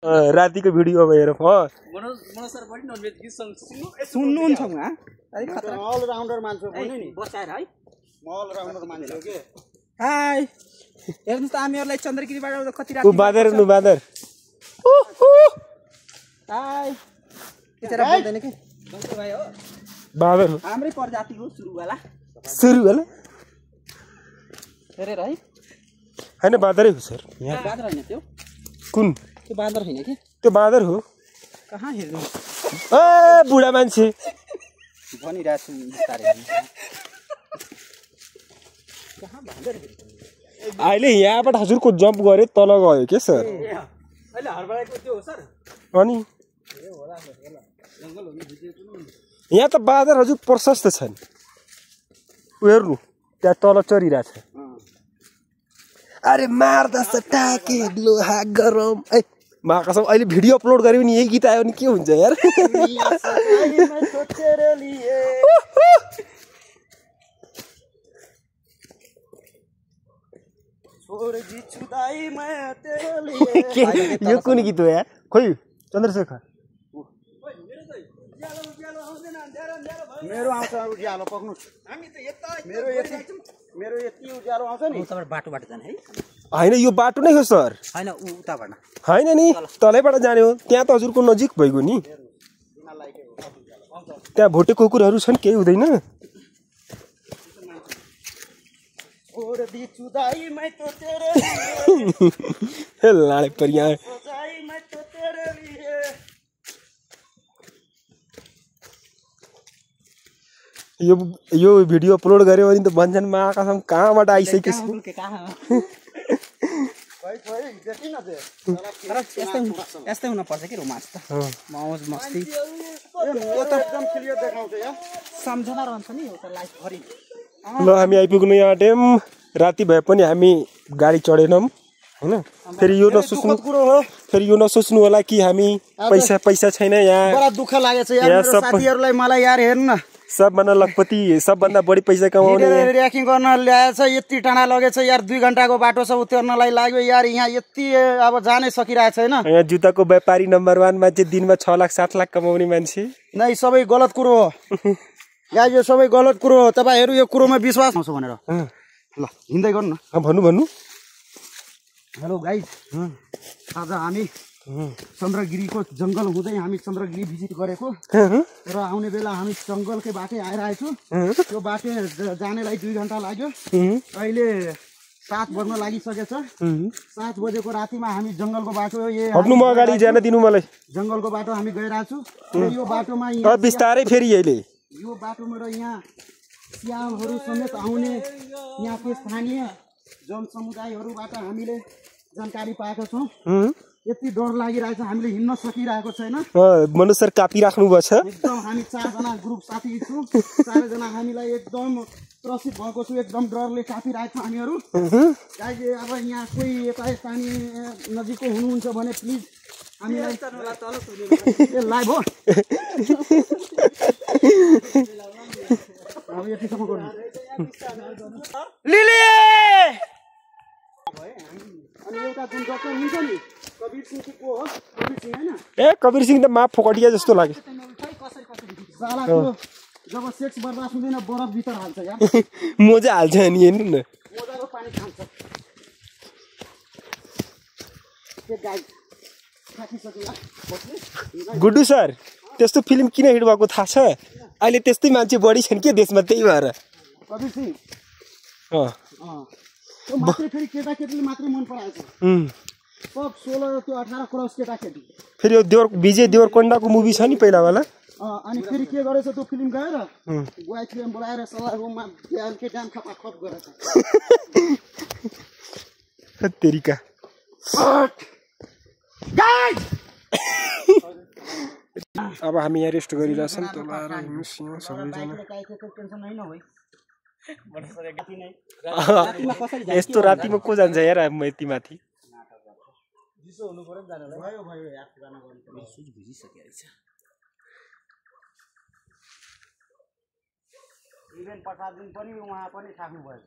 रातिको भिडियो हेर मनोज सर पनि ननभेज गीत सुन्नुहुन्छ उहाँ अलिक खतरा अल राउन्डर मान्छे पनि नि बसाएर है म अल राउन्डर मान्छे हो के हाय हेर्नुस् त हामीहरुलाई चन्द्रगिरीबाट कति रात बाँदर हाय बिचरा बोल्दैन के डक्टर भाइ हो बाँदर हो हाम्रै प्रजाति हो सुरु वाला हेरेर है हैन बाँदरै हो सर यहाँ बाँदर हैन त्यो कुन त्यो बाँदर हैन के त्यो बाँदर हो कहाँ हेर्नु ए बुढा मान्छे भनिरा छु बिस्तारै कहाँ बाँदर अहिले यहाँबाट हजुरको जम्प गरे तल गयो के सर अहिले हरबडाको त्यो हो सर अनि यहाँ त बाँदर हजुर प्रशस्त छन् हेर्नु त्यहाँ तल चरिरहेछ अरे मार्दा सटाके लोहा गरम ए महाकसम अहिले भिडियो अपलोड गर्यो नि यही गीत आयो नि के हुन्छ यार यो कुन गीत हो यार खोइ चन्द्रशेखर मेरो आउँछ उज्यालो पक्नु हामी त यता मेरो यति उज्यालो आउँछ नि उताबाट बाटोबाट जाने है हैन यो बाटो नै हो सर हैन उताबाट हैन नि तलैबाट जाने हो त्यहाँ त हजुरको नजिक भइगयो नि त्यहाँ भोटे कुकुरहरू छन् केही हुँदैन लाडे परिया यो भिडियो अपलोड गर्यो भने त भन्छन् महाकसम कहाँबाट आइसकेछ यस्तै हुन पर्छ कि रोमान्स त मौज मस्ती सम्झना रहन्छ नि एउटा लाइफ भरि ल हामी आइपुग्नु यहाँ टाइम राति भए पनि हामी गाडी चढेनौँ हैन फेरि यो नसोच्नु होला कि हामी पैसा छैन यहाँ बडा दुःख लागेछ यार मेरो साथीहरुलाई मलाई यार हेर्नु न सबभन्दा लखपति सबभन्दा बढी पैसा कमाउने रेकिङ गर्न ल्याएछ यति टाढा लगेछ यार 2 घण्टाको बाटो छ उतर्नलाई लाग्यो यार यहाँ यति अब जानै सकिरहेको छैन यहाँ जुत्ताको व्यापारी नम्बर 1 मान्छे दिनमा 6 लाख 7 लाख कमाउने मान्छे नै सबै गलत कुरो हो या यो सबै गलत कुरो हो तपाईहरु यो कुरोमा विश्वास आउँछ भनेर ल हिँड्दै गर्नु न भन्नु हेलो गाइज आज हामी चन्द्रगिरीको जंगल हुँदै हामी चन्द्रगिरी भिजिट गरेको र आउने बेला हामी जंगलकै बाटै आइरहेछौँ त्यो बाटो जानेलाई 2 घण्टा लाग्यो अहिले 7 बज्न लागिसकेछ 7 बजेको रातिमा हामी जंगलको बाटो हट्नु म अगाडि जान दिनु मलाई जंगलको बाटो हामी गइरहेछौँ यो बाटोमा यहाँ बिस्तारै फेरि अहिले यो बाटोमा र यहाँ स्यामहरू समेत आउने यहाँको स्थानीय जनसमुदायहरूबाट हामीले जानकारी पाएका छौँ यति डर लागिरहेछ हामीले हिँड्न सकिरहेको छैन मनुष्य सर कापी राख्नु भछ एकदम हामी 4 जना ग्रुप साथी छौँ 4 जना हामीलाई एकदम त्रसित भएको छु एकदम डरले कापिरहेको हामीहरू गाइज अब यहाँ कोही यता स्थानीय नजिकको हुनुहुन्छ भने प्लिज हामीलाई लाइभ हो अब यतिसम्म गर्नु लिली अनि एउटा जुन डक्टर हुन्छ नि कबीर सिंह को हो कबीर सिंह हैन ए कबीर सिंह त मा फोकटिया जस्तो लाग्यो सालाको जब सेक्स बर्बाद हुँदैन बरफ भित्र हाल्छ यार मोजा हाल्छ नि हेर्नु न मोजाको पानी खान्छ के गाइस गुड्डु सर त्यस्तो फिल्म किन हिट भएको थाहा छ अहिले त्यस्तै मान्छे बढी छन् के देशमा त्यही भएर कबीर सिंह त्यो मात्रै फेरि केटाकेटीले मात्रै मन पराएको सब 16 त्यो 18 क्रस केटाकेटी फेरि यो विजय देवरकोण्डाको मुभी छ नि पहिला वाला अनि फेरि के गरेछ त्यो फिल्म गएर गुवाई फिल्म बोलाएर सल्लाह रुममा ध्यान के ध्यान खपाखप गरेछ तेरिका गाइस अब हामी यहाँ रेस्ट गरिरहेछौँ तल आएर हिँड्नु सबैजना यस्तो रातिमा को जान्छ यार म यति माथि जिसो हुनु पर्यो नि जानलाई भयो यार पुरानो गर्नु सुज भिजिसक्यो रहेछ इभेन्ट 50 दिन पनि उहाँ पनि थाक्नु भएछ